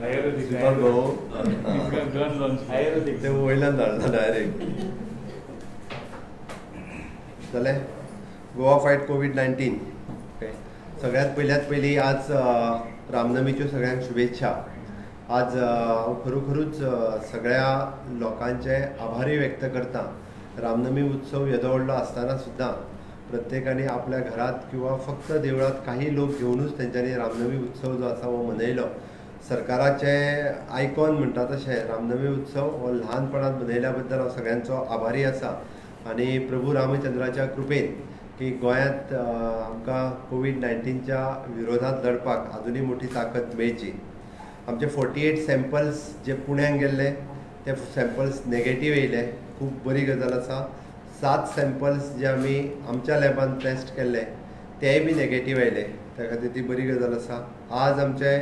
भाऊ ते वयल्यान धाडला डायरेक्ट. जालें. गोवा फायट कोवीड-19. सगळ्यात पयल्यात पयली आज रामनमीच्यो सगळ्यांक शुभेच्छा. आज हांव खरोखरूच सगळ्या लोकांचे आभारी व्यक्त करता. रामनमी उत्सव येदो व्हडलो आसतना सुद्दां प्रत्येकाने आपल्या घरात किंवा फक्त देवळात काही लोक घेवनूच तेंच्यांनी रामनमी उत्सव जो आसा हो मनयलो. सरकाराचे आयकॉन म्हणटा तशें रामनमी उत्सव हो ल्हानपणांत मनयल्या बद्दल हांव सगळ्यांचो आभारी आसा. आनी प्रभू रामचंद्राच्या कृपेन की गोंयांत आमकां कोवीड-19च्या विरोधात लढपाक आजुनूय मोठी ताकद मेळची. आमचे 48 सॅम्पल्स जे पुण्याक गेल्ले ते सॅम्पल्स नेगेटीव येयले, खूब बरी गजाल आसा. 7 सॅम्पल्स जे आमी आमच्या लॅबान टेस्ट केल्ले तेय बी नेगेटीव आयले, त्या खातीर ती बरी गजाल आसा. आज आमचे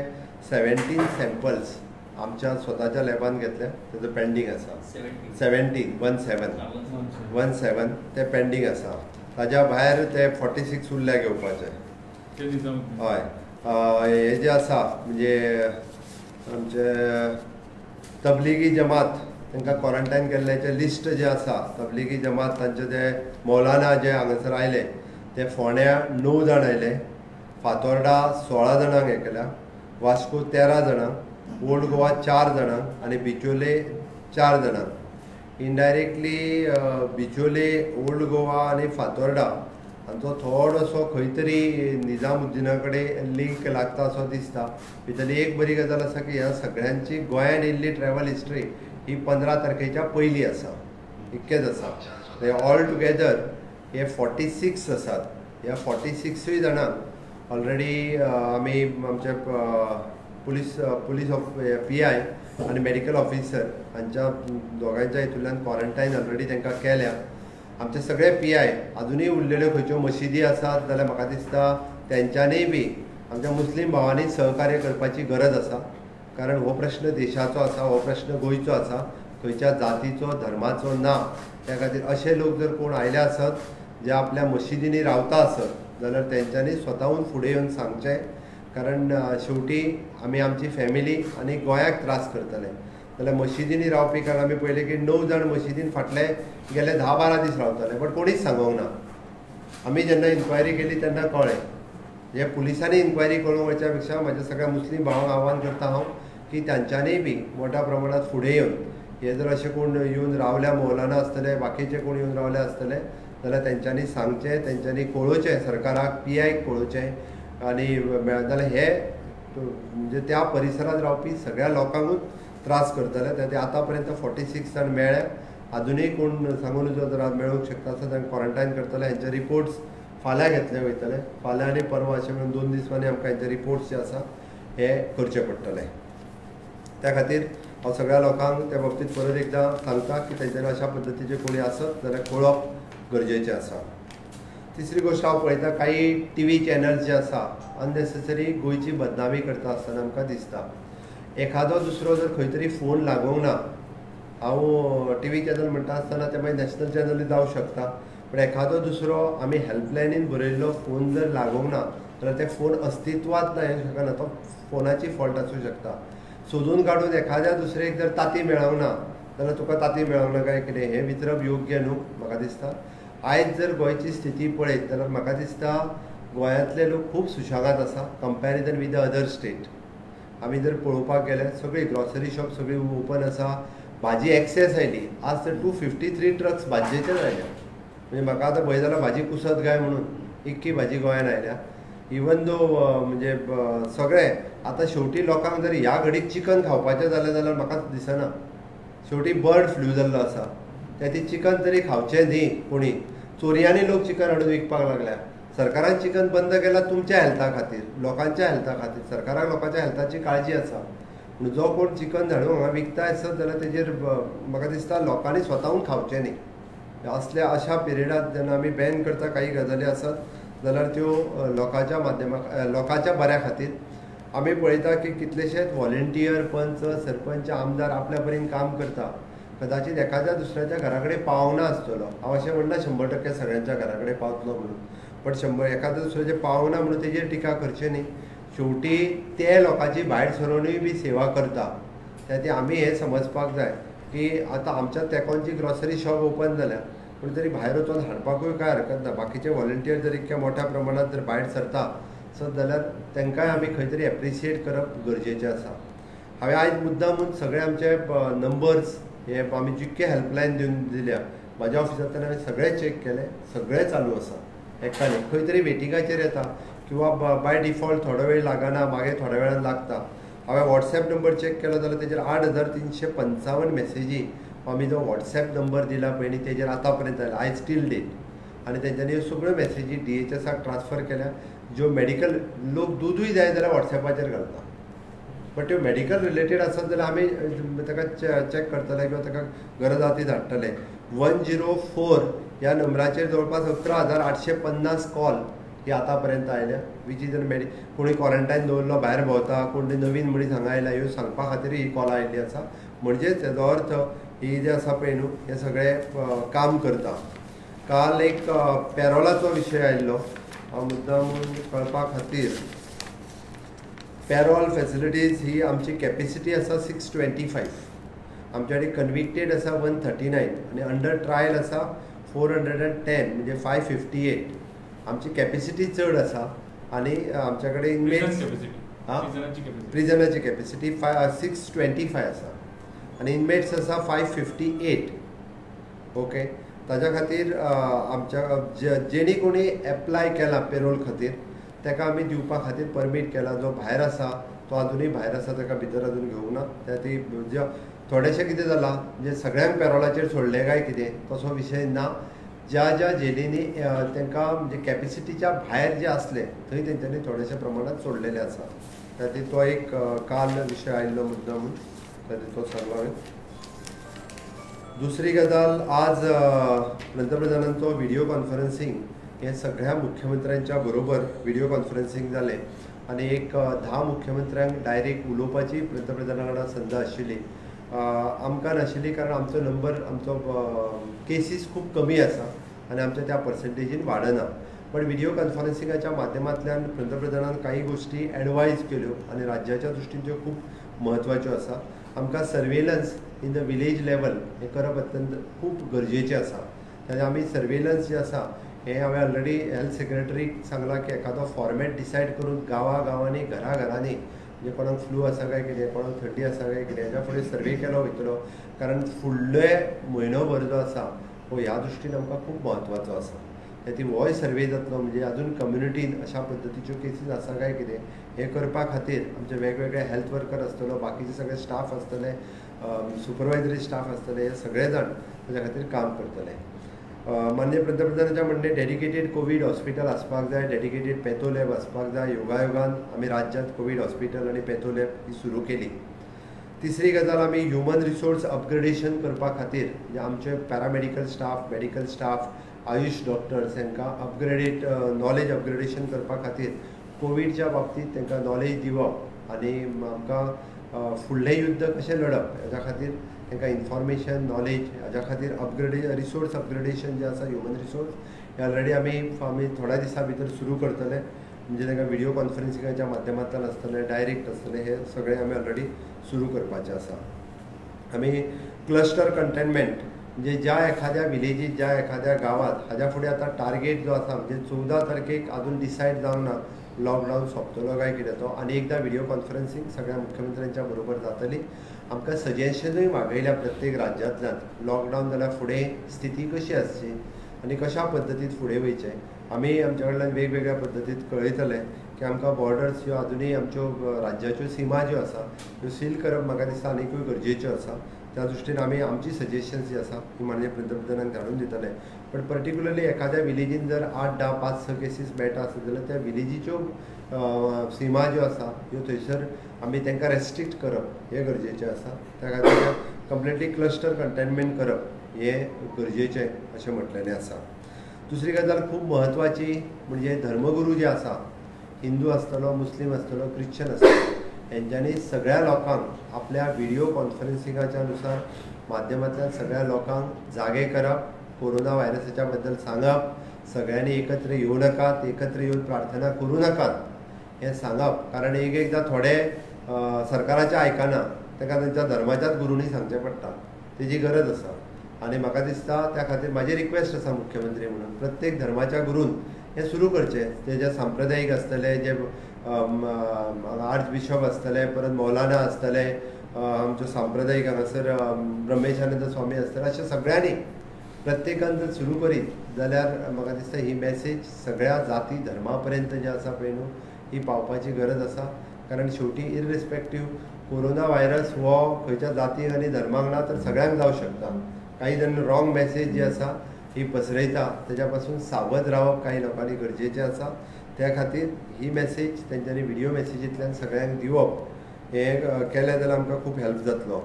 17 सॅम्पल्स आमच्या स्वताच्या लॅबान घेतले, तेजो पेंडींग आसा. 17 17 ते पेंडींग आसा. ताज्या भायर ते 46 उरल्या घेवपाचे. हय, हे जे आसा म्हणजे आमचे तबलिगी जमात तांकां क्वॉरंटायन केल्ल्याचें लिस्ट जें आसा, तबलिगी जमात तांचे ते मौलाना जे हांगासर आयले ते फोंड्या 9 जाण आयले, फातोर्डा 16 जाणांक हें केल्या, वास्को 13 जाणांक, ओल्ड गोवा 4 जाणांक आनी बिचोले 4 जाणांक. इनडायरेक्टली बिचोले, ओल्ड गोवा आनी फातोर्डा हांचो थोडोसो खंय तरी निजामुद्दिना कडेन लिंक लागता असो दिसता. भितरली एक बरी गजाल आसा की ह्या सगळ्यांची गोंयांत येयल्ली ट्रॅवल हिस्ट्री ही 15 तारखेच्या पयलीं आसा, इतकेंच आसा. ऑल टुगेदर हे 46 आसात. ह्या 46 जाणांक ऑलरेडी आमी आमचे पुलीस पुलीस ऑफ PI आनी मेडिकल ऑफिसर हांच्या दोगांच्या हितूंतल्यान क्वॉरंटायन ऑलरेडी तांकां केल्या. आमचे सगळे PI अजुनूय उरलेल्यो खंयच्यो मशिदी आसात जाल्यार म्हाका दिसता तेंच्यांनीय बी आमच्या मुस्लीम भावांनी सहकार्य करपाची गरज आसा. कारण हो प्रश्न देशाचो आसा, हो प्रश्न गोंयचो आसा, खंयच्या जातीचो धर्माचो ना. त्या खातीर अशे लोक जर कोण आयले आसत जे आपल्या मशिदींनी रावता आसत जाल्यार तेंच्यांनी स्वताहून फुडें येवन सांगचें. कारण शेवटी आमी आमची फॅमिली आनी गोंयाक त्रास करतले. जाल्यार मशिदींनी रावपी, कारण आमी पळयलें की 9 जाण मशिदीन फाटले गेले 10-12 दीस रावताले, बट कोणीच सांगूंक ना. आमी जेन्ना इन्क्वायरी केली तेन्ना कळ्ळें. हे पुलिसांनी इन्क्वायरी करूंक वचच्या पेक्षा म्हाज्या सगळ्या मुस्लीम भावांक आव्हान करता हांव की तांच्यांनीय बी मोठ्या प्रमाणात फुडें येवन हे जर अशे कोण येवन रावल्या मौलाना आसतले, बाकीचे कोण येवन रावले आसतले जाल्यार तेंच्यांनी सांगचें, तेंच्यांनी कळोवचें सरकाराक, PIक कळोवचें. आनी जाल्यार हे म्हणजे त्या परिसरांत रावपी सगळ्या लोकांकूच त्रास करतले. ते आतां पर्यंत 46 जाण मेळ्ळे, आजुनूय कोण सांगून जर मेळूंक शकता आसत तांकां क्वॉरंटायन करतले. हेंचे रिपोर्ट्स फाल्यां घेतले वयतले, फाल्यां आनी परवां अशें म्हणून 2 दिसांनी आमकां हेंचे रिपोर्ट्स जे आसा हे करचे पडटले. त्या खातीर हांव सगळ्या लोकांक त्या बाबतींत परत एकदां सांगता की तेंच्यांनी अशा पद्दतीचे कोणी आसत जाल्यार कळोवप गरजेचें आसा. तिसरी गोश्ट हांव पळयता, काही TV channels जे आसा अननेसेसरी गोंयची बदनामी करता आसतना आमकां दिसता. एखादो दुसरो जर खंय तरी फोन लागोंक ना, हांव TV channel म्हणटा आसतना ते मागीर नॅशनल चॅनलूय जावं शकता, पूण एखादो दुसरो आमी हेल्पलायनीन बरयल्लो फोन जर लागोंक ना जाल्यार ते फोन अस्तित्वांत ना हें शकना, तो फोनाची फॉल्ट आसूं शकता. सोदून काडून एखाद्या दुसरेक जर ताती मेळोंक ना जाल्यार तुका ताती मेळोंक ना काय कितें हें विचारप योग्य न्हू म्हाका दिसता. आयज जर गोंयची स्थिती पळयत जाल्यार म्हाका दिसता गोंयांतले लोक खूब सुशेगाद आसा comparison with the other state. आमी जर पळोवपाक गेल्यार सगळी ग्रॉसरी शॉप सगळी ओपन आसा, भाजी एक्सेस आयली. आज तर 253 ट्रक्स भाजयेचेच आयल्या. म्हणजे म्हाका आतां भंय जाला भाजी कुसत काय म्हणून, इतकी भाजी गोंयांत आयल्या. इवन दो म्हणजे सगळें आतां शेवटी लोकांक जर ह्या घडीक चिकन खावपाचें जालें जाल्यार म्हाका दिसना. शेवटी बर्ड फ्लू जाल्लो आसा, त्या खातीर चिकन तरी खावचें न्ही कोणी. चोरयांनी लोक चिकन हाडून विकपाक लागल्या. सरकारान चिकन बंद केलां तुमच्या हेल्था खातीर, लोकांच्या हेल्था खातीर. सरकाराक लोकांच्या हेल्थाची काळजी आसा. पूण जो कोण चिकन हाडून हांगा विकता आसत जाल्यार तेजेर म्हाका दिसता लोकांनी स्वताहून खावचें न्ही. असल्या अशा पिरियडांत जेन्ना आमी बॅन करता काही गजाली आसत जाल्यार त्यो लोकांच्या माध्यमा लोकांच्या बऱ्या खातीर. आमी पळयता की कितलेशेच व्हॉलंटियर, पंच, सरपंच, आमदार आपल्या परीन काम करता. कदाचित एखाद्या दुसऱ्याच्या घरा कडेन पावना आसतलो. हांव अशें म्हणना 100% सगळ्यांच्या घरा कडेन पावतलो म्हणून, पण 100 एखाद्या दुसऱ्याचे पावना म्हणून तेजेर टिका करचे न्ही. शेवटी ते लोकांची भायर सरूनूय बी सेवा करता. त्या ती आमी हें समजपाक जाय की आतां आमच्या तेंकोन जी ग्रॉसरी शॉप ओपन जाल्या पूण तरी भायर वचून हाडपाकूय कांय हरकत ना. बाकीचे व्हॉलंटियर जर इतक्या मोठ्या प्रमाणात जर भायर सरता सो जाल्यार तांकांय आमी खंय तरी एप्रिशिएट करप गरजेचें आसा. हांवें आयज मुद्दाम म्हूण सगळे आमचे नंबर्स हे आमी जितके हेल्पलायन दिवन दिल्या म्हाज्या ऑफिसांतल्यान हांवें सगळे चॅक केले, सगळे चालू आसा. एकाने खंय तरी वेटिंगाचेर येता किंवा बाय डिफॉल्ट थोडो वेळ लागना, मागीर थोड्या वेळान लागता. हांवें वॉट्सॅप नंबर चॅक केलो जाल्यार तेजेर 8355 मॅसेजी आमी जो वॉट्सॅप नंबर दिला पळय न्ही तेजेर आतां पर्यंत आयला आयज टील डेट. आनी तेंच्यांनी ह्यो सगळ्यो मॅसेजी DHSाक ट्रान्सफर केल्या. ज्यो मेडिकल लोक दुदूय जाय जाल्यार वॉट्सॅपाचेर घालता, बट त्यो मेडिकल रिलेटेड आसत जाल्यार आमी ताका चॅक करतले किंवा ताका गरज आसा ती धाडटले. 104 ह्या नंबराचेर जवळपास 11,850 कॉल ही आतां पर्यंत आयल्या, which is an कोणी क्वॉरंटायन दवरलो भायर भोंवता, कोण नवीन मनीस हांगा आयला, ह्यो सांगपा खातीर ही कॉलां आयिल्ली आसा. म्हणजेच तेजो अर्थ ही जे आसा पळय न्हू हे सगळे काम करता. काल एक पॅरोलाचो विशय आयिल्लो, हांव मुद्दाम कळपा खातीर. पॅरोल फॅसिलिटीज ही आमची कॅपेसिटी आसा 625, आमच्या कडेन कन्विक्टेड आसा 139 आनी अंडर ट्रायल आसा 410 म्हणजे 558. आमची कॅपेसिटी चड आसा आनी आमच्या कडेन इनमेट्स प्रिजनाची कॅपेसिटी 625 आसा आनी इनमेट्स आसा 558. ओके, ताज्या खातीर आमच्या जेणी कोणी एप्लाय केला पेरोल खातीर ताका आमी दिवपा खातीर परमीट केला. जो भायर आसा तो आजुनूय भायर आसा, ताका भितर अजून घेवंक ना. त्या ती थोडेशें कितें जालां म्हणजे सगळ्यांक पेरोलाचेर सोडलें काय कितें तसो विशय ना. ज्या ज्या जेलींनी तांकां म्हणजे कॅपेसिटीच्या भायर जे आसले थंय तेंच्यांनी थोडेशा प्रमाणात सोडलेले आसा. त्या खातीर तो एक काल विशय आयिल्लो मुद्दा म्हूण त्या खातीर तो सांगलो हांवें. दुसरी गजाल, आज पंतप्रधानांचो व्हिडियो कॉन्फरन्सिंग हे सगळ्या मुख्यमंत्र्यांच्या बरोबर व्हिडियो कॉन्फरन्सिंग जालें आनी एक 10 मुख्यमंत्र्यांक डायरेक्ट उलोवपाची पंतप्रधाना कडेन संद आशिल्ली. आमकां नाशिल्ली कारण आमचो नंबर आमचो केसीस खूब कमी आसा आनी आमच्या त्या पर्संटेजीन वाडना. पण व्हिडियो कॉन्फरन्सिंगाच्या माध्यमांतल्यान पंतप्रधानान काही गोष्टी एडवायज केल्यो आनी राज्याच्या दृश्टीन त्यो खूब म्हत्वाच्यो आसा. आमकां surveillance in the village level हें करप अत्यंत खूब गरजेचें आसा. तेन्ना आमी सर्वेलन्स जें आसा हें हांवें ऑलरेडी हेल्थ सेक्रेटरीक सांगलां की एखादो फॉर्मेट डिसायड करून गांवा गांवांनी घरा घरांनी म्हणजे कोणाक फ्लू आसा काय कितें, कोणाक थंडी आसा काय कितें हेज्या फुडें सर्वे केलो वयतलो. कारण फुडले म्हयनोभर जो आसा हो ह्या दृश्टीन आमकां खूब म्हत्वाचो आसा. ती होय सर्वे जातलो म्हणजे अजून कम्युनिटीन अशा पद्दतीच्यो केसीस आसा काय कितें हें करपा खातीर आमचे वेगवेगळे हेल्थ वर्कर आसतलो, बाकीचे सगळे स्टाफ आसतले, सुपरवायजरी स्टाफ आसतले, हे सगळे जाण ताच्या खातीर काम करतले. माननीय पंतप्रधानाच्या म्हणणें डेडिकेटेड कोवीड हॉस्पिटल आसपाक जाय, डेडिकेटेड पॅथो लॅब आसपाक जाय. योगायोगान आमी राज्यांत कोवीड हॉस्पिटल आनी पॅथो लॅब ही सुरू केली. तिसरी गजाल, आमी ह्युमन रिसोर्स अपग्रेडेशन करपा खातीर म्हणजे आमचे paramedical staff, medical staff, AYUSH doctors हांकां अपग्रेडेड नॉलेज अपग्रेडेशन करपा खातीर कोवीडच्या बाबतींत तांकां नॉलेज दिवप आनी आमकां फुडलें युद्ध कशें लडप हेज्या खातीर तांकां इन्फॉर्मेशन नॉलेज हाज्या खातीर रिसोर्स अपग्रेडेशन जें आसा ह्युमन रिसोर्स हें ऑलरेडी आमी थोड्या दिसां भितर सुरू करतले. म्हणजे तांकां व्हिडियो कॉन्फरन्सिंगाच्या माध्यमांतल्यान आसतलें, डायरेक्ट आसतलें, हें सगळें आमी ऑलरेडी सुरू करपाचें आसा. आमी क्लस्टर कंटेनमेंट म्हणजे ज्या एखाद्या विलेजीत, ज्या एखाद्या गांवांत हाज्या फुडें आतां टार्गेट जो आसा म्हणजे 14 तारखेक आजून डिसायड जावंक ना लॉकडावन सोंपतलो काय कितें तो. आनी एकदां व्हिडियो कॉन्फरन्सिंग सगळ्या मुख्यमंत्र्यांच्या बरोबर जातली. आमकां सजेशनूय मागयल्या प्रत्येक राज्यांतल्यान लॉकडावन जाल्यार फुडें स्थिती कशी आसची आनी कशा पद्दतीन फुडें वयचें. आमी आमच्या कडल्यान वेगवेगळ्या पद्दतीन कळयतले की आमकां बॉर्डर्स ह्यो आजुनूय आमच्यो राज्याच्यो सिमा ज्यो आसा त्यो सील करप म्हाका दिसता आनिकूय गरजेच्यो आसा. त्या दृश्टीन आमी आमची सजेशन्स जी आसा ती माननीय पंतप्रधानांक धाडून दितले. पण पर्टिक्युलरली एखाद्या विलेजीन जर 8, 10, 5, 6 केसीस मेळटा आसत जाल्यार त्या विलेजीच्यो सिमा ज्यो आसा ह्यो थंयसर आमी तांकां रेस्ट्रिक्ट करप हें गरजेचें आसा. त्या खातीर कंप्लिटली क्लस्टर कंटेनमेंट करप हें गरजेचें अशें म्हटलेलें आसा. दुसरी गजाल खूब म्हत्वाची म्हणजे धर्मगुरू जे आसा, हिंदू आसतलो, मुस्लीम आसतलो, क्रिश्चन आसतलो, हेंच्यांनी सगळ्या लोकांक आपल्या व्हिडियो कॉन्फरन्सिंगाच्या नुसार माध्यमांतल्यान सगळ्या लोकांक जागे करप, कोरोना व्हायरसाच्या बद्दल सांगप, सगळ्यांनी एकत्र येवं नाकात, एकत्र येवन प्रार्थना करूं नाकात, हें सांगप, कारण एक एकदां थोडे सरकाराचें आयकना, ताका तांच्या धर्माच्याच गुरूंनी सांगचें पडटा, तेजी गरज आसा. आनी म्हाका दिसता त्या खातीर म्हाजी रिक्वेस्ट आसा मुख्यमंत्री म्हणून प्रत्येक धर्माच्या गुरून हें सुरू करचें. ते जे सांप्रदायीक आसतले, जे आर्च बिशप आसतले, परत मौलाना आसतले, आमच्यो सांप्रदायीक हांगासर ब्रह्मेशानंद स्वामी आसतले, अशें सगळ्यांनी प्रत्येकान जर सुरू करीत जाल्यार म्हाका दिसता ही मॅसेज सगळ्या जाती धर्मा पर्यंत जे आसा पळय न्हू ही पावपाची गरज आसा. कारण शेवटी इररिस्पेक्टीव कोरोना व्हायरस हो खंयच्या जातीक आनी धर्माक ना तर सगळ्यांक जावं शकता. काही जाण रॉंग मॅसेज जी आसा ही पसरयता, तेज्या पासून सावध रावप काही लोकांनी गरजेचें आसा. त्या खातीर ही मॅसेज तेंच्यांनी व्हिडियो मॅसेजींतल्यान सगळ्यांक दिवप हें केलें जाल्यार आमकां खूब हेल्प जातलो.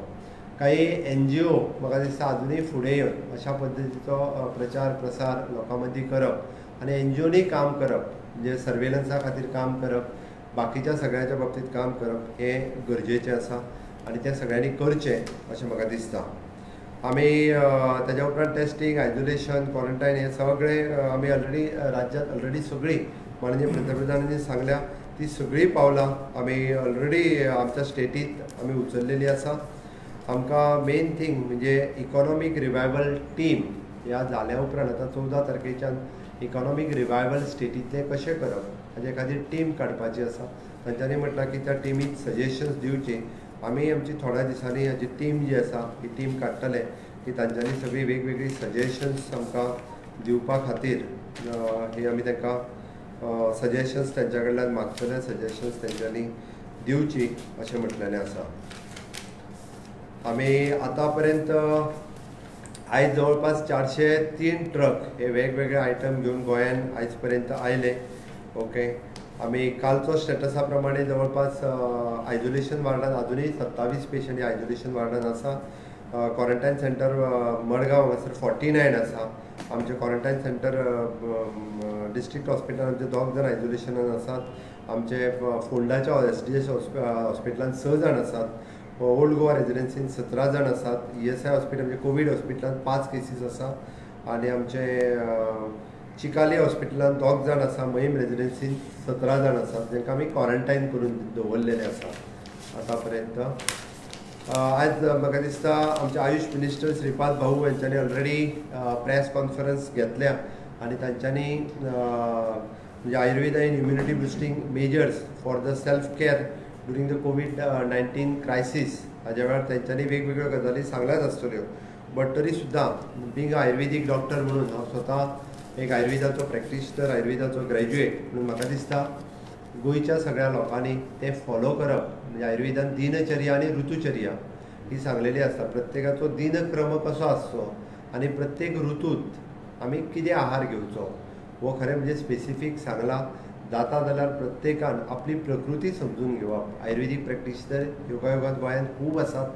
काही एनजीओ म्हाका दिसता आजुनूय फुडें येवन अशा पद्दतीचो प्रचार प्रसार लोकां मदीं करप आनी एनजीओनी काम करप, म्हणजे सर्वेलन्सा खातीर काम करप, बाकीच्या सगळ्यांच्या बाबतींत काम करप हें गरजेचें आसा आनी तें सगळ्यांनी करचें अशें म्हाका दिसता. आमी तेज्या उपरांत टेस्टींग, आयजोलेशन, क्वॉरंटायन हें सगळें आमी ऑलरेडी राज्यांत ऑलरेडी सगळीं माननीय पंतप्रधानांनी सांगल्या ती सगळीं पावलां आमी ऑलरेडी आमच्या स्टेटींत आमी उचललेली आसा. आमकां मेन थींग म्हणजे इकॉनॉमीक रिवायवल टीम ह्या जाल्या उपरांत आतां 14 तारखेच्यान इकॉनॉमीक रिवायवल स्टेटींतलें कशें करप हाजे खातीर टीम काडपाची आसा. तांच्यांनी म्हटलां की त्या टिमीक सजेशन्स दिवची. आमी आमची थोड्या दिसांनी हाजी टीम जी आसा ही टीम काडटले की तांच्यांनी सगळीं वेगवेगळीं सजेशन्स आमकां दिवपा खातीर ही आमी तांकां सजेशन्स तांच्या कडल्यान मागतले, सजेशन्स तांच्यांनी दिवची अशें म्हटलेलें आसा. आमी आतां पर्यंत आयज जवळपास 403 ट्रक हे वेगवेगळे आयटम घेवन गोंयान आयज पर्यंत आयले. ओके, आमी कालचो स्टेटसा प्रमाणे जवळपास आयजोलेशन वार्डान आजुनूय 27 पेशंट आयजोलेशन वार्डान आसा. क्वॉरंटायन सेंटर मडगांव हांगासर 49 आसा. आमचे क्वॉरंटायन सेंटर डिस्ट्रिक्ट हॉस्पिटल आमचे 2 जाण आयजोलेशनान आसात. आमचे फोंडाच्या SDS हॉस्पिटलान 6 जाण आसात. ओल्ड गोवा रेजिडेन्सीन 17 जाण आसात. ESI hospital म्हणजे कोवीड हॉस्पिटलान 5 केसीस आसा आनी आमचे चिकाली हॉस्पिटलान 2 जाण आसा. महिम रेजिडेन्सीन 17 जाण आसात जांकां आमी क्वॉरंटायन करून दवरलेले आसा आतां पर्यंत. आयज म्हाका दिसता आमचे आयुष मिनिस्टर श्रीपाद भाऊ हांच्यांनी ऑलरेडी प्रेस कॉन्फरन्स घेतल्या आनी तांच्यांनी म्हणजे Ayurveda in immunity boosting measures for the self care during the COVID-19 crisis हाज्या वेळार तांच्यांनी वेगवेगळ्यो गजाली सांगल्याच आसतल्यो. बट तरी सुद्दां बींग आयुर्वेदीक डॉक्टर म्हणून हांव स्वता एक आयुर्वेदाचो प्रॅक्टिशनर, आयुर्वेदाचो ग्रॅज्युएट म्हणून म्हाका दिसता गोंयच्या सगळ्या लोकांनी तें फॉलो करप. म्हणजे आयुर्वेदान दिनचर्या आनी ऋतुचर्या ही सांगलेली आसता. प्रत्येकाचो दिनक्रम कसो आसचो आनी प्रत्येक ऋतूंत आमी कितें आहार घेवचो हो खरें म्हणजे स्पेसिफीक सांगलां. जाता जाल्यार प्रत्येकान आपली प्रकृती समजून घेवप. आयुर्वेदीक प्रॅक्टिशनर योगायोगान गोंयांत खूब आसात.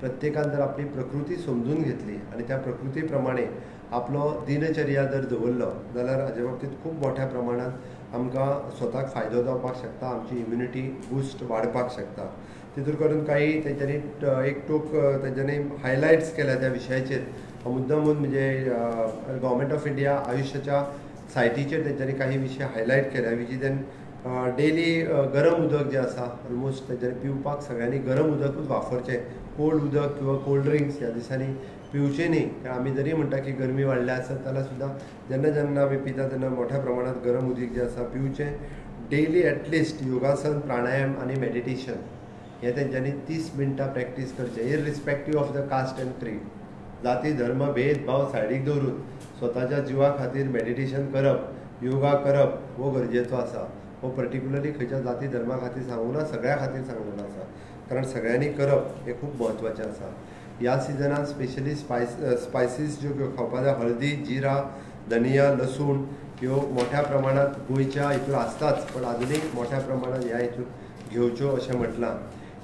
प्रत्येकान जर आपली प्रकृती समजून घेतली आनी त्या प्रकृती प्रमाणे आपलो दिनचर्या जर दवरलो जाल्यार हाजे बाबतींत खूब मोठ्या प्रमाणांत आमकां स्वताक फायदो जावपाक शकता, आमची इम्युनिटी बुस्ट वाडपाक शकता. तितूर करून काही तेंच्यांनी एक टोक तेंच्यांनी हायलायट्स केल्या त्या विशयाचेर मुद्दामून म्हणजे गव्हर्मेंट ऑफ इंडिया आयुष्याच्या सायटीचेर तेंच्यांनी काही विशय हायलायट केल्या which is an daily गरम उदक जें आसा ऑलमोस्ट तेंच्यांनी पिवपाक सगळ्यांनी गरम उदकूच वापरचें. कोल्ड उदक किंवा कोल्ड ड्रिंक्स ह्या दिसांनी पिवचें न्ही. कारण आमी जरी म्हणटा की गरमी वाडल्या आसत जाल्यार सुद्दां जेन्ना जेन्ना आमी पिता तेन्ना मोठ्या प्रमाणांत गरम उदीक जें आसा पिवचें. डेली एटलिस्ट योगासन, प्राणायाम आनी मेडिटेशन हें तेंच्यांनी 30 मिनटां प्रॅक्टीस करचें irrespective of the caste and creed. जाती धर्म भेदभाव सायडीक दवरून स्वताच्या जिवा खातीर मेडिटेशन करप, योगा करप हो गरजेचो आसा. हो पर्टिक्युलरली खंयच्या जाती धर्मा खातीर सांगूंक ना, सगळ्या खातीर सांगलेलो आसा. कारण सगळ्यांनी करप हें खूब म्हत्वाचें आसा. ह्या सिजनान स्पेशली स्पायसीस ज्यो खावपाक जाय, हळदी, जिरा, धनिया, लसूण ह्यो मोठ्या प्रमाणांत गोंयच्या हितून आसताच, पण आजुनूय मोठ्या प्रमाणांत ह्या हितून घेवच्यो अशें म्हटलां.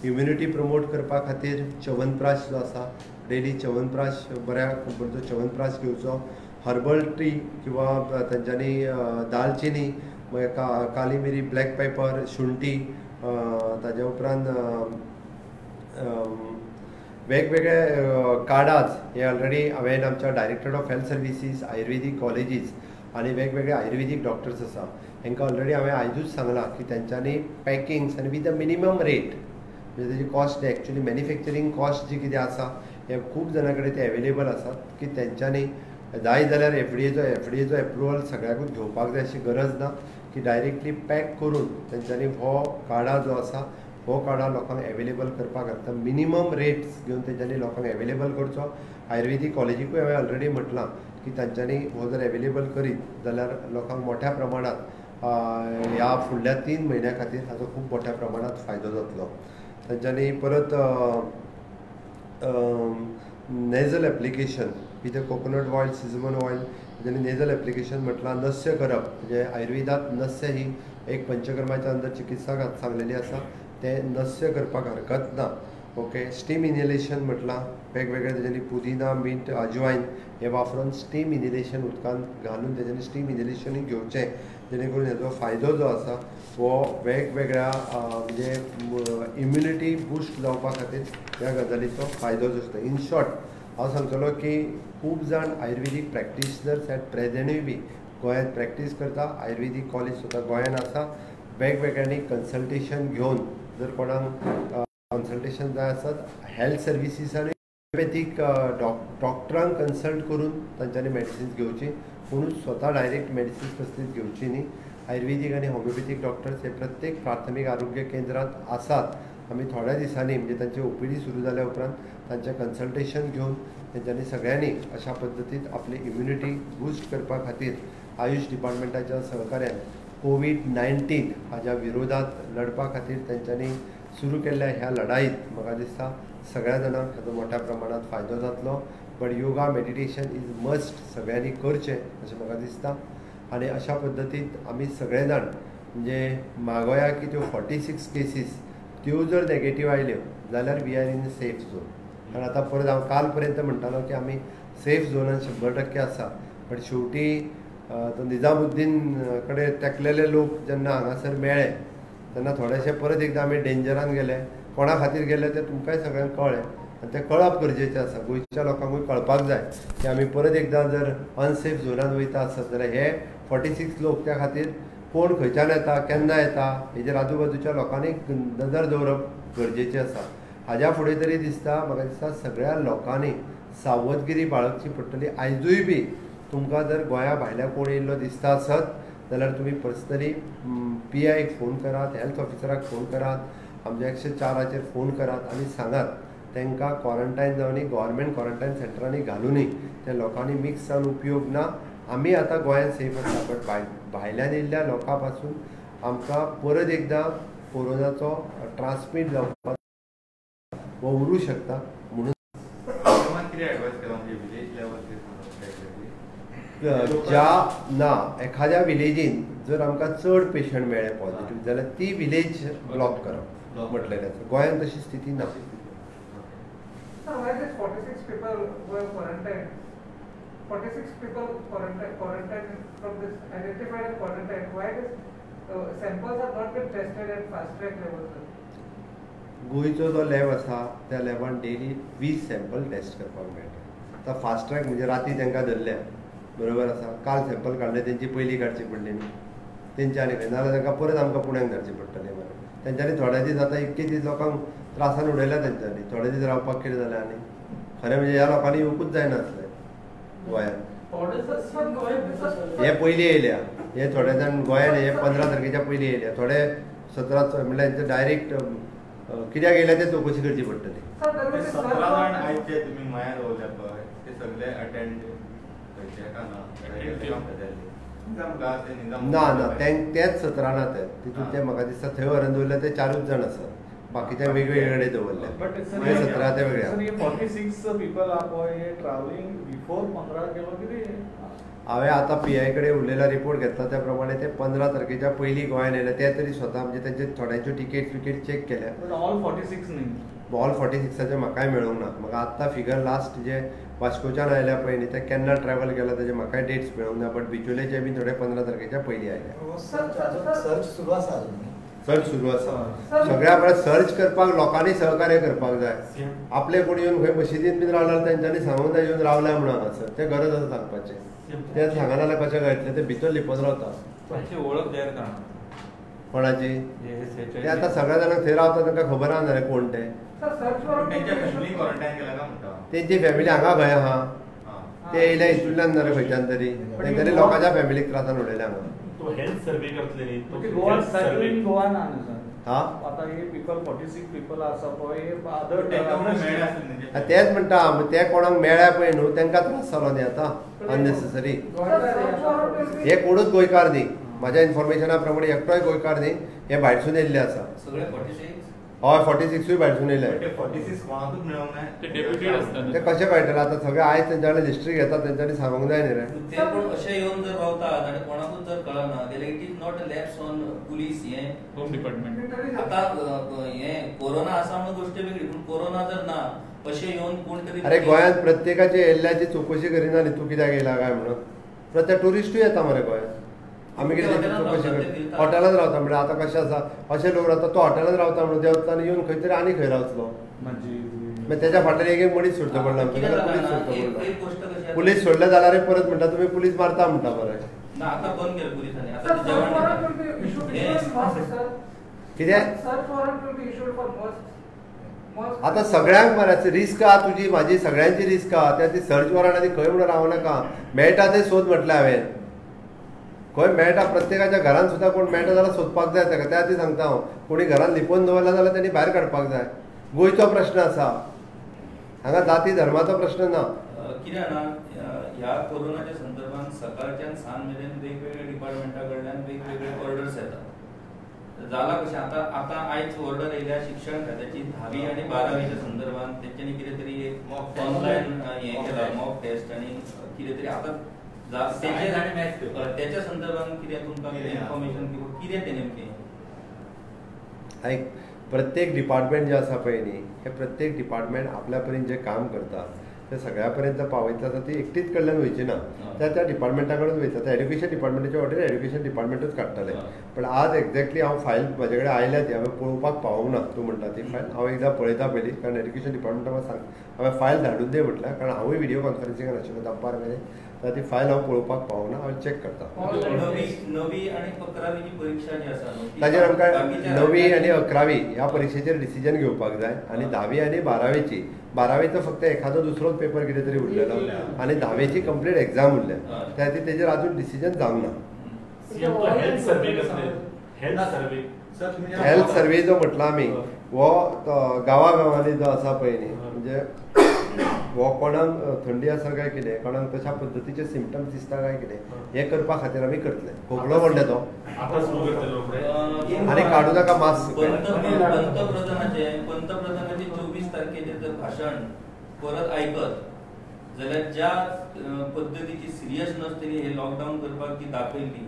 इम्युनिटी प्रमोट करपा खातीर च्यवनप्राश जो आसा डेली च्यवनप्राश बऱ्या कंपनीचो च्यवनप्राश घेवचो. हर्बल टी किंवा तांच्यांनी दालचिनी, मागीर काली मिरी, ब्लॅक पेपर, शुंठी, ताज्या उपरांत वेगवेगळे काडाज हे ऑलरेडी हांवें आमच्या director of health services, ayurvedic colleges आनी वेगवेगळे आयुर्वेदीक डॉक्टर्स आसा हांकां ऑलरेडी हांवें आयजूच सांगलां की तेंच्यांनी पॅकिंग्स आनी विथ अ मिनिमम रेट, म्हणजे तेजी कॉस्ट एक्चुअली मॅन्युफॅक्चरींग कॉस्ट जी कितें आसा हे खूब जाणां कडेन ते एवेलेबल आसात की तेंच्यांनी जाय जाल्यार एफडीएचो एप्रुवल सगळ्याकूच घेवपाक जाय अशी गरज ना, की डायरेक्टली पॅक करून तेंच्यांनी हो काढा जो आसा हो काढा लोकांक एवेलेबल करपाक जाता. मिनिमम रेट्स घेवन तेंच्यांनी लोकांक एवेलेबल करचो. आयुर्वेदीक कॉलेजीकूय हांवें ऑलरेडी म्हटलां की तांच्यांनी हो जर एवेलेबल करीत जाल्यार लोकांक मोठ्या प्रमाणांत ह्या फुडल्या 3 म्हयन्या खातीर हाचो खूब मोठ्या प्रमाणांत फायदो जातलो. तांच्यांनी परत nasal application with coconut oil, sesame oil तेंच्यांनी नेजल एप्लिकेशन म्हटलां. नस्य करप, म्हणजे आयुर्वेदांत नस्य ही एक पंचकर्माच्या अंदर चिकित्सा सांगलेली आसा, तें नस्य करपाक हरकत ना. ओके, स्टीम इनहेलेशन म्हटलां वेगवेगळे तेंच्यांनी पुदिना, मिंट, अजवायन हे वापरून स्टीम इनहेलेशन उदकांत घालून तेंच्यांनी स्टीम इनहेलेशनूय घेवचें, जेणे करून हेजो फायदो जो आसा हो वेगवेगळ्या म्हणजे इम्युनिटी बुस्ट जावपा खातीर ह्या गजालीचो फायदो जाता. इन शॉर्ट हांव सांगतलो की खूब जाण आयुर्वेदीक प्रॅक्टिशनर्स एट प्रेजेंटूय बी गोंयांत प्रॅक्टीस करता. आयुर्वेदीक कॉलेज सुद्दां गोंयांत आसा. वेगवेगळ्यांनी कन्सल्टेशन घेवन जर कोणाक कन्सल्टेशन जाय आसत हेल्थ सर्विसीस आनी होमिओपॅथीक डॉक्टरांक कन्सल्ट करून तांच्यांनी मेडिसिन्स घेवची, कोणूच स्वता डायरेक्ट मेडिसिन्स कसलीच घेवची न्ही. आयुर्वेदीक आनी होमिओपॅथीक डॉक्टर्स हे प्रत्येक प्राथमीक आरोग्य केंद्रांत आसात. आमी थोड्या दिसांनी म्हणजे तांची ओपीडी सुरू जाल्या उपरांत तांचें कन्सल्टेशन घेवन तेंच्यांनी सगळ्यांनी अशा पद्दतीन आपली इम्युनिटी बुस्ट करपा खातीर आयुश डिपार्टमेंटाच्या सहकार्यान कोवीड-19 हाज्या विरोधात लढपा खातीर तेंच्यांनी सुरू केल्ल्या ह्या लढाईत म्हाका दिसता सगळ्या जाणांक हाचो मोठ्या प्रमाणांत फायदो जातलो. But yoga, meditation is must, सगळ्यांनी करचें अशें म्हाका दिसता. आनी अशा पद्दतीन आमी सगळे जाण म्हणजे मागोया की त्यो 46 केसीस त्यो जर नेगेटीव आयल्यो जाल्यार we are in safe zone. कारण आतां परत हांव काल पर्यंत म्हणटालो की आमी सेफ झोनान 100% आसा, बट शेवटी तो निजामुद्दीन कडेन तेकलेले लोक जेन्ना हांगासर मेळ्ळे तेन्ना थोडेशे परत एकदां आमी डेंजरान गेले. कोणा खातीर गेले तें तुमकांय सगळ्यांक कळ्ळें आनी तें कळप गरजेचें आसा. गोंयच्या लोकांकूय कळपाक जाय की आमी परत एकदां जर अनसेफ झोनान वयता आसत जाल्यार हे 46 लोक त्या खातीर कोण खंयच्यान येता, केन्ना येता हेजेर आजूबाजूच्या लोकांनी नदर दवरप गरजेचें आसा. हाज्या फुडें तरी दिसता म्हाका दिसता सगळ्या लोकांनी सावधगिरी बाळगची पडटली. आयजूय बी तुमकां जर गोंया भायल्या कोण येयल्लो दिसता आसत जाल्यार तुमी पर्सनली पीआयक फोन करात, हेल्थ ऑफिसराक फोन करात, आमच्या 104 फोन करात आनी सांगात तांकां क्वॉरंटायन जावनी गव्हर्मेंट क्वॉरंटायन सेंटरांनी घालुनूय त्या लोकांनी मिक्स जावन उपयोग ना. आमी आतां गोंयांत सेफ आसा, बट भायल्यान येयल्ल्या लोकां पासून आमकां परत एकदां कोरोनाचो ट्रान्समीट जावपाक हो उरूं शकता. म्हणून ज्या ना एखाद्या विलेजीन जर आमकां चड पेशंट मेळ्ळे पॉझिटीव जाल्यार ती विलेज ब्लॉक करप म्हटलेलें आसा. गोंयांत तशी स्थिती ना. Sir, why this 46 people were quarantined? 46 people quarantined from this identified and quarantined. Why this samples have not been tested at fast track level, sir? गोंयचो जो लॅब आसा त्या लॅबान डेली 20 सॅम्पल टेस्ट करपाक मेळटा. आतां फास्ट ट्रॅक म्हणजे राती तांकां धरल्या, बरोबर आसा, काल सॅम्पल काडले तेंची पयलीं काडची पडली न्ही तेंच्या आनी खंय, नाजाल्यार तांकां परत आमकां पुण्याक धाडचें पडटलें. मरे तेंच्यांनी थोडे दीस आतां इतके दीस लोकांक त्रासान उडयल्या तेंच्यांनी, थोडे दीस रावपाक कितें जालें. आनी खरें म्हणजे ह्या लोकांनी येवकूच जायनासलें गोंयांत. हे पयलीं येयल्या, हे थोडे जाण गोंयांत हे 15 तारखेच्या पयलीं येयल्या, थोडे 17 म्हणल्यार हेंचे डायरेक्ट कित्याक येयल्या ते चवकशी करची पडटली. 17 जाण आयचे तुमी माया दवरल्या पळय ते सगळे अटेंड ना ना तेच 17 ना ते तितून ते म्हाका दिसता थंय व्हरून दवरले ते 4 जाण आसात, बाकीचे वेगवेगळे कडेन दवरले. ते 17 ते वेगळे. 46 पीपल पळय ट्रॅव्हलिंग बिफोर 15 केलो कितें. हांवें आतां पीआय कडेन उलयला, रिपोर्ट घेतला त्या प्रमाणे ते 15 तारखेच्या पयलीं गोंयांत येयले. ते तरी स्वता म्हणजे तेंचे थोड्यांच्यो टिकेट विकेट चॅक केल्या. ऑल 46 न्ही, ऑल 46 म्हाकाय मेळूंक ना. म्हाका आत्तां फिगर लास्ट जे वास्कोच्यान आयल्या पळय न्ही ते केन्ना ट्रॅव्हल केला तेजे म्हाकाय डेट्स मेळूंक ना, बट बिचोलेचे बी थोडे 15 तारखेच्या पयलीं आयल्या. सर्च सुरू आसा, सर्च सुरू आसा. सगळ्या म्हळ्यार सर्च करपाक लोकांनी सहकार्य करपाक जाय. आपले कोण येवन खंय मशिदीन बीन रावला तेंच्यांनी सांगूंक जाय येवन रावल्या म्हणून हांगासर, तें गरज आसा सांगपाचें. तें सांगना जाल्यार कशें कळटलें, ते भितर लिपोन रावता. वळख जाहीर करना कोणाची ते आतां सगळ्या जाणांक थंय रावता तांकां खबर आसा रे कोण ते. तेंची फॅमिली हांगा खंय आहा ते येयले हितूंतल्यान ना रे खंयच्यान तरी तेंच्यांनी लोकांच्या फॅमिलीक त्रासान उडयले हांगा. हेल्थ सर्वे करतले न्ही गोवा ना आता हे पीपल 46 पीपल आसा पळय तेच म्हणटा ते कोणाक मेळ्ळ्या पळय न्हू तांकां त्रास जालो न्ही आतां अननेसेसरी. हे कोणूच गोंयकार न्ही म्हाज्या इन्फॉर्मेशना प्रमाणे एकटोय गोंयकार न्ही हे भायरसून येयल्ले आसा. हय 46 भायरसून येयले. ते कशें कळटलें आतां सगळे आयज तेंच्या कडेन हिस्ट्री घेतात तेंच्यांनी सांगूंक जाय न्ही रे. ते पूण अशें येवन जर रावतात आनी कोणाकूच जर कळना जाल्यार it is not a lapse on police. हें होम डिपार्टमेंट आतां हें कोरोना आसा म्हणून गोश्ट वेगळी पूण कोरोना जर ना अशें येवन कोण तरी अरे गोंयांत प्रत्येकाचे येल्ल्याची चवकशी करिना न्ही तूं कित्याक येयला काय म्हणून. प्रत्येक ट्युरिस्टूय येता मरे गोंयांत आमी कितें चवकशी करता हॉटेलांत रावता म्हणल्यार आतां कशें आसा अशे लोक रावता तो हॉटेलांत रावता म्हणून देंवता आनी येवन खंय तरी आनी खंय रावतलो मागीर तेच्या फाटल्यान एक एक मनीस सोडचो पडला आमकां जाल्यार पुलीस सोडचो पडला. पुलीस सोडले जाल्यार परत म्हणटा तुमी पुलीस मारता म्हणटा बरें. कितें आतां सगळ्यांक मरे रिस्क आहा तुजी म्हाजी सगळ्यांची रिस्क आहा. त्या ती सर्च वॉरंट आनी खंय म्हणून रावं नाका मेळटा तें सोद म्हटलें हांवें. खंय मेळटा प्रत्येकाच्या घरान सुद्दां कोण मेळटा जाल्यार सोदपाक जाय ताका. त्या खातीर सांगता हांव कोणी घरान लिपोवन दवरला जाल्यार तेणी भायर काडपाक जाय. गोंयचो प्रश्न आसा हांगा जाती धर्माचो प्रश्न ना. कितें जाणा ह्या कोरोनाच्या संदर्भात सकाळच्यान सांज मेरेन वेगवेगळ्या डिपार्टमेंटा कडल्यान वेगवेगळे ऑर्डर्स येतात. जाला कशें आतां आतां आयज ऑर्डर येयल्या शिक्षण खात्याची 10वी आनी 12वीच्या संदर्भात तेंच्यांनी कितें तरी एक ऑनलायन हें केला मॉक टेस्ट आनी कितें तरी आतां त्याच्या संदर्भात कितें तुमकां कितें इन्फॉर्मेशन किंवा कितें तें नेमकें? आयक प्रत्येक डिपार्टमेंट जें आसा पळय न्ही हें प्रत्येक डिपार्टमेंट आपल्या परीन जें काम करता तें सगळ्या पर्यंत पावयतलें आसा ती एकटीच कडल्यान वयची ना त्या त्या डिपार्टमेंटा कडेन वयता. आतां एड्युकेशन डिपार्टमेंटाची ऑर्डर एड्युकेशन डिपार्टमेंटूच काडटलें. पण आज एक्झॅक्टली हांव फायल म्हजे कडेन आयल्या ती हांवें पळोवपाक पावूंक ना. तूं म्हणटा ती फायल हांव एकदां पळयता पयलीं कारण एड्युकेशन डिपार्टमेंटा सांग हांवें फायल धाडून दी म्हटल्यार कारण हांवूय व्हिडियो कॉन्फरन्सिंगान आशिल्लो दनपार मेरेन तर ती फायल हांव पळोवपाक पावूंक ना. हांव चॅक करता. 9वी आनी 11वीची परीक्षा जी आसा ताजेर आमकां 9वी आनी 11वी ह्या परिक्षेचेर डिसिजन घेवपाक जाय आनी 10वी आनी 12वीची 12वीचो फक्त एखादो दुसरोच पेपर कितें तरी उरलेलो आनी 10वीची कंप्लीट एक्झाम उरल्या त्या खातीर तेजेर आजून डिसिजन जावंक ना. हेल्थ सर्वे जो म्हटला आमी हो गांवागांवांनी जो आसा पळय न्ही म्हणजे हो कोणाक थंडी आसा काय कितें कोणाक तशा पद्दतीचे सिमटम्स दिसता काय कितें हें करपा खातीर आमी करतले. खोकलो म्हणटा तो आनी काडूं नाका मास्क. पंतप्रधानाचे 24 तारखेचें जर भाशण परत आयकत जाल्यार ज्या पद्दतीची सिरियसनस तेणी हे लॉकडावन करपाक ती दाखयल्ली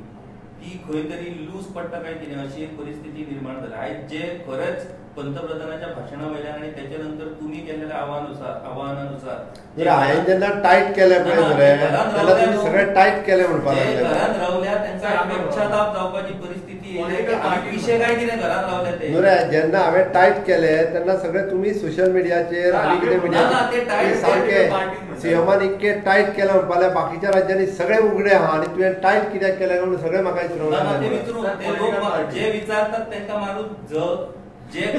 ती खंय तरी लूज पडटा काय कितें अशी एक परिस्थिती निर्माण जाल्या. आयज जे खरेंच पंतप्रधानाच्या भाशणा वयल्यान आनी तेच्या नंतर तुमी केल्ल्या आव्हानानुसार हांवें जेन्ना टायट केलें पळय तेन्ना तुमी सगळें टायट केलें म्हणपाक लागले. घरांत रावल्या तांकां पश्चाताप जावपाची परिस्थिती पिशे काय कितें घरांत रावल्या ते न्हू रे. जेन्ना हांवें टायट केलें तेन्ना सगळें तुमी सोशल मिडियाचेर आनी कितें मिडियाचेर सारकें सीएमान इतकें टायट केलें म्हणपाक लागले बाकीच्या राज्यांनी सगळें उगडे आहा आनी तुवें टायट कित्याक केलें म्हणून सगळें म्हाका विचारूंक लागले. जे विचारतात तांकां मारून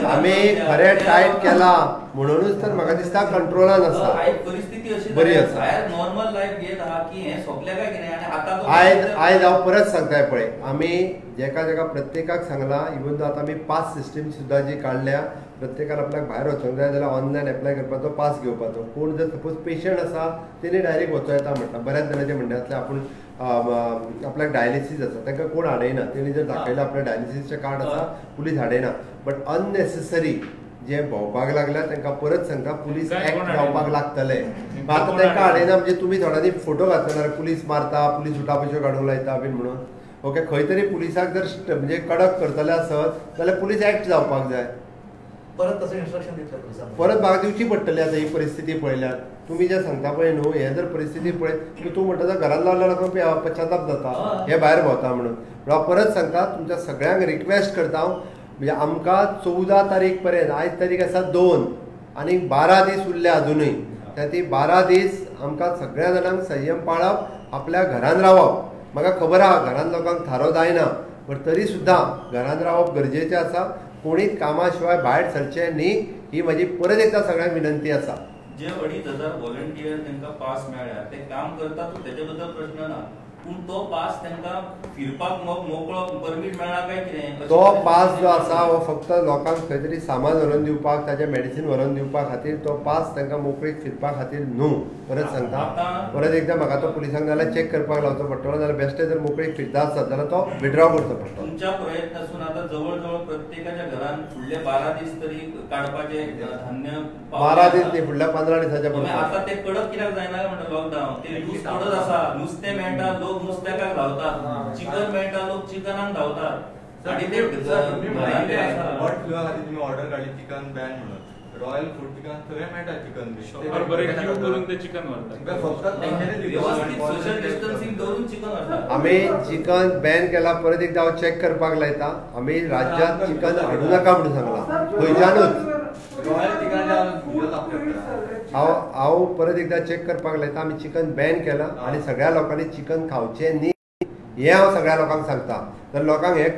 आमी खरें टायट केला म्हणूनच तर म्हाका दिसता कंट्रोलान आसा. परिस्थिती अशी बरी आसा. नॉर्मल लायफ घेत आहा की हें सोंपलें काय कितें आनी आतां आयज आयज हांव परत सांगता पळय आमी जेका जेका प्रत्येकाक सांगलां इवन दो आतां आमी पास सिस्टीम सुद्दां जी काडल्या प्रत्येकान आपल्याक भायर वचूंक जाय जाल्यार ऑनलायन एप्लाय करपाचो पास घेवपाचो. कोण जर सपोज पेशंट आसा तेणी डायरेक्ट वचो येता म्हटलां. बऱ्याच जाणांचें म्हणणें आसलें आपूण आपल्याक डायलिसीस आसा तांकां कोण हाडयना तेणी जर दाखयलां आपल्या डायलिसीसचें कार्ड आसा पुलीस हाडयना. बट अननेसेसरी जे भोंवपाक लागल्या तांकां परत सांगता पुलीस एक्ट जावपाक लागतले. आतां तांकां हाडयना म्हणजे तुमी थोड्यांनी फोटो घातले पुलीस मारता पुलीस उठापश्यो काडूंक लायता बीन म्हणून. ओके खंय तरी पुलिसाक जर म्हणजे कडक करतले आसत जाल्यार पुलीस एक्ट जावपाक जाय. परत तशें इन्स्ट्रक्शन दितले पुलिसांक परत म्हाका दिवची पडटली. आतां ही परिस्थिती पळयल्यार तुमी जें सांगता पळय न्हू हें जर परिस्थिती पळयत तूं म्हणटा घरान रावल्यार पश्चाताप जाता हे भायर भोंवता म्हणून. हांव परत सांगता तुमच्या सगळ्यांक रिक्वेस्ट करता हांव म्हणजे आमकां 14 तारीख पर्यंत आयज तारीख आसा 2 आनी 12 दीस उरले अजुनूय त्या ती 12 दीस आमकां सगळ्या जाणांक संयम पाळप आपल्या घरान रावप. म्हाका खबर आहा घरान लोकांक थारो जायना, बट तरी सुद्दां घरान रावप गरजेचें आसा. कोणीच कामा शिवाय भायर सरचें न्ही ही म्हजी परत एकदां सगळ्यांक विनंती आसा. जे 2500 व्हॉलंटियर तांकां पास मेळ्ळ्या ते काम करतात, तेजे बद्दल प्रश्न ना, पूण तो पास तांकां फिरपाक मोकळो परमीट मेळ्ळा काय कितें? तो पास जो आसा हो फक्त लोकांक खंय तरी सामान व्हरून दिवपाक, ताजें मेडिसीन व्हरून दिवपा खातीर तो पास तांकां मोकळीक फिरपा खातीर न्हू. परत सांगता, परत एकदां म्हाका तो पुलिसांक जाल्यार चॅक करपाक लावचो पडटलो, जाल्यार बेश्टे जर मोकळीक फिरता आसत जाल्यार तो विड्रॉ करचो पडटलो. तुमच्या प्रयत्नासून आतां जवळ जवळ प्रत्येकाच्या घरान फुडले 12 दीस तरी काडपाचे धान्य, 12 दीस न्ही, फुडल्या 15 दिसाच्या. आतां ते कडक कित्याक जायना म्हणटा लॉकडावन, ते लूज पडत आसा. नुस्तें मेळटा, लोक नुस्त्याक धांवतात, चिकन मेळटा, लोक चिकनाक धांवतात. आणि ते बर्ड फ्लुआ खातीर तुमी ऑर्डर काडली चिकन बॅन म्हणून, रॉयल फूड चिकन सगळें मेळटा, चिकन बरें क्यू करून ते चिकन व्हरतात. फक्त व्यवस्थीत सोशल डिस्टन्सिंग दवरून चिकन व्हरतात. आमी चिकन बॅन केला, परत एकदां हांव चॅक करपाक लायता. आमी राज्यांत चिकन हाडूं नाका म्हणून सांगलां खंयच्यानूच. हांव परत एकदां चॅक करपाक लायता. आमी चिकन बॅन केलां आनी सगळ्या लोकांनी चिकन खावचें न्ही हें हांव सगळ्या लोकांक सांगता. तर लोकांक हें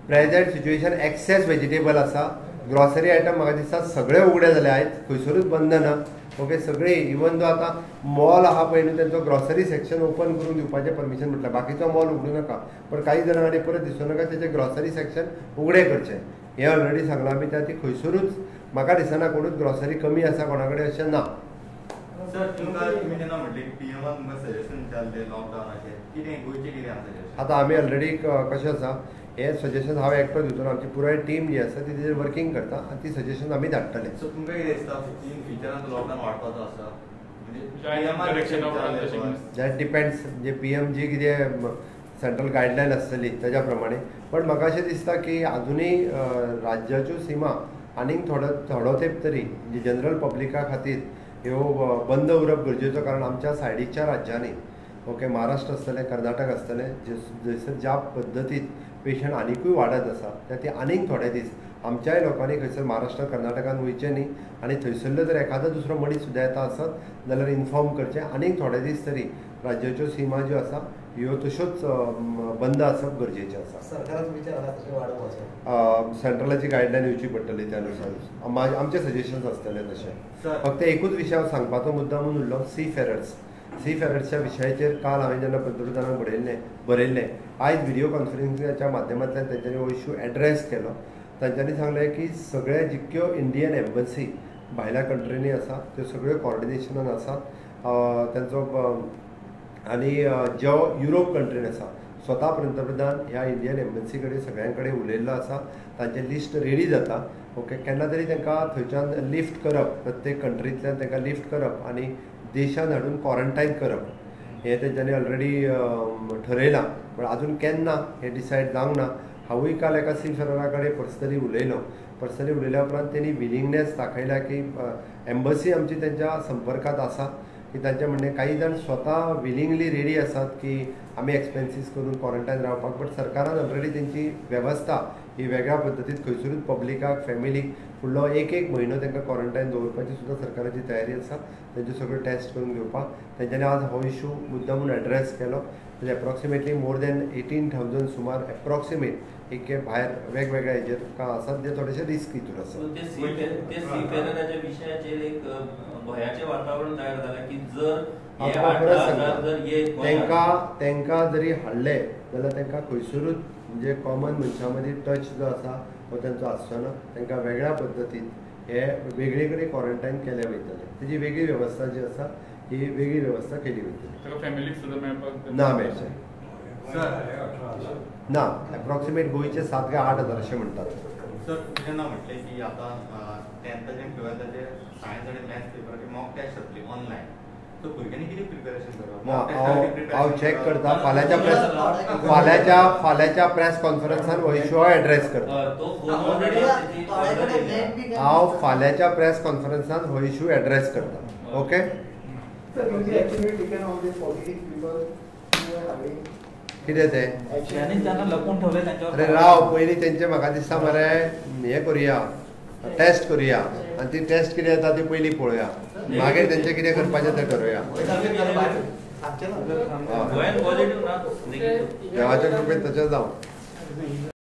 प्रेजेंट सिच्युएशन एक्सेस वेजिटेबल आसा, ग्रॉसरी आयटम म्हाका दिसता सगळे उगडे जाले आयज, खंयसरूच बंद ना. ओके, सगळे इवन दो आतां मॉल आहा पळय न्हू, तेंचो ग्रॉसरी सेक्शन ओपन करून दिवपाचें परमिशन म्हटलें, बाकीचो मॉल उगडूं नाका, पण काही जाणां कडेन परत दिसूं नाका, तेचें ग्रॉसरी सेक्शन उगडें करचें हें ऑलरेडी सांगलां आमी. त्या ती खंयसरूच म्हाका दिसना कोणूच ग्रॉसरी कमी आसा कोणा कडेन अशें ना. सर, तुमकां तुमी जेन्ना म्हटलें की पीएमान तुमकां सजेशन विचारलें लॉकडावनाचें, कितें गोंयचें कितें आसा सजेशन? आतां आमी ऑलरेडी कशें आसा हें सजेशन हांव एकटो दिवचो ना, आमची पुराय टीम जी आसा ती तेजेर वर्कींग करता आनी ती सजेशन आमी धाडटले. सो तुमकां कितें दिसता इन फ्युचरान लॉकडावन वाडपाचो आसा? That depends, म्हणजे पीएम जी कितें सेंट्रल गायडलायन आसतली तेज्या प्रमाणे. पण म्हाका अशें दिसता की आजुनूय राज्याच्यो सीमा आनीक थोडो तेंप तरी म्हणजे जनरल पब्लिका खातीर ह्यो बंद उरप गरजेचो, कारण आमच्या सायडीच्या राज्यांनी ओके महाराष्ट्र आसतलें, कर्नाटक आसतलें, जसर ज्या पद्दतीन पेशंट आनिकूय वाडत आसा त्या ती आनीक थोडे दीस आमच्याय लोकांनी खंयसर महाराष्ट्र कर्नाटकान वयचें न्ही आनी थंयसरलो जर एखादो दुसरो मनीस सुद्दां येता आसत जाल्यार इन्फॉर्म करचें. आनीक थोडे दीस तरी राज्याच्यो सीमा ज्यो आसा ह्यो तश्योच बंद आसप गरजेचें आसा. सरकाराचो विचार आसा तशें वाडोवपाचो, सेंट्रलाची गायडलायन येवची पडटली, त्या नुसार आमचे सजेशन्स आसतले तशें. फक्त एकूच विशय हांव सांगपाचो मुद्दा म्हणून उरलो, सी फेरर्स. सी फेरर्सच्या विशयाचेर काल हांवें जेन्ना पंतप्रधानांक बरयल्लें, आयज व्हिडियो कॉन्फरन्सिंगाच्या माध्यमांतल्यान तेंच्यांनी हो इश्यू एड्रेस केलो. तांच्यांनी सांगलें की सगळे जितक्यो इंडियन एम्बसी भायल्या कंट्रींनी आसा त्यो सगळ्यो कॉर्डिनेशनान आसात तांचो, आनी जो युरोप कंट्रीन आसा स्वता पंतप्रधान ह्या इंडियन एम्बसी कडेन सगळ्यां कडेन उलयल्लो आसा. तांचें लिस्ट रेडी जाता. ओके, केन्ना तरी तांकां थंयच्यान लिफ्ट करप, प्रत्येक कंट्रींतल्यान तांकां लिफ्ट करप आनी देशान हाडून क्वॉरंटायन करप हें तेंच्यांनी ऑलरेडी ठरयलां, पण आजून केन्ना हें डिसायड जावंक ना. हांवूय काल एका सी फेररा कडेन पर्सनली उलयलो. पर्सनली उलयल्या उपरांत तेणी विलिंगनेस दाखयल्या की एम्बसी आमची तेंच्या संपर्कांत आसा, की तांचें म्हणणें काही जाण स्वता विलिंगली रेडी आसात की आमी एक्सपेन्सीस करून क्वॉरंटायन रावपाक, बट सरकारान ऑलरेडी तेंची वेवस्था ही वेगळ्या पद्दतीन खंयसरूच पब्लिकाक फॅमिलीक फुडलो एक एक म्हयनो तांकां क्वॉरंटायन दवरपाची सुद्दां सरकाराची तयारी आसा. तेंच्यो सगळ्यो टेस्ट करून घेवपाक तेंच्यांनी आज हो इशू मुद्दा म्हूण एड्रेस केलो. म्हणजे एप्रॉक्सिमेटली मोर दॅन 18,000 सुमार एप्रॉक्सिमेट एक भायर वेगवेगळ्या हेजेर आसात जे थोडेशे रिस्क हितून आसा. ते सी फेरराच्या विशयाचेर एक भयाचें वातावरण तयार जालें की जर तांकां जरी हाडले जाल्यार तांकां खंयसरूच म्हणजे कॉमन मनशां मदीं टच जो आसा हो तांचो आसचो ना. तांकां वेगळ्या पद्दतीन हे वेगळे कडेन क्वॉरंटायन केले वयतले, तेजी वेगळी वेवस्था जी आसा ही वेगळी वेवस्था केली वयतली. फॅमिलीक सुद्दां मेळपाक ना मेळचें ना. एप्रॉक्सिमेट गोंयचे 7 काय 8 हजार अशें म्हणटात. सर, जेन्ना म्हटलें की आतां टेंथाचे ट्वेल्थाचे सायन्स आनी मॅथ्स पेपराचे मॉक टेस्ट जातली ऑनलायन, सो भुरग्यांनी कितें प्रिपेरेशन करप? हांव चॅक करता. फाल्यांच्या प्रेस कॉन्फरन्सान हो इशू हांव एड्रेस करता. हांव फाल्यांच्या प्रेस कॉन्फरन्सान हो इशू एड्रेस करता. ओके, कितें तें अरे राव, पयलीं तेंचे म्हाका दिसता मरे हें करुया, टेस्ट करुया आनी ती टेस्ट कितें येता ती पयलीं पळोवया, मागीर तेंचें कितें करपाचें तें ठरोवया. सांगचें ना. गोंयान पॉझिटिव्ह ना. देवाच्या कृपेन तशें जावं.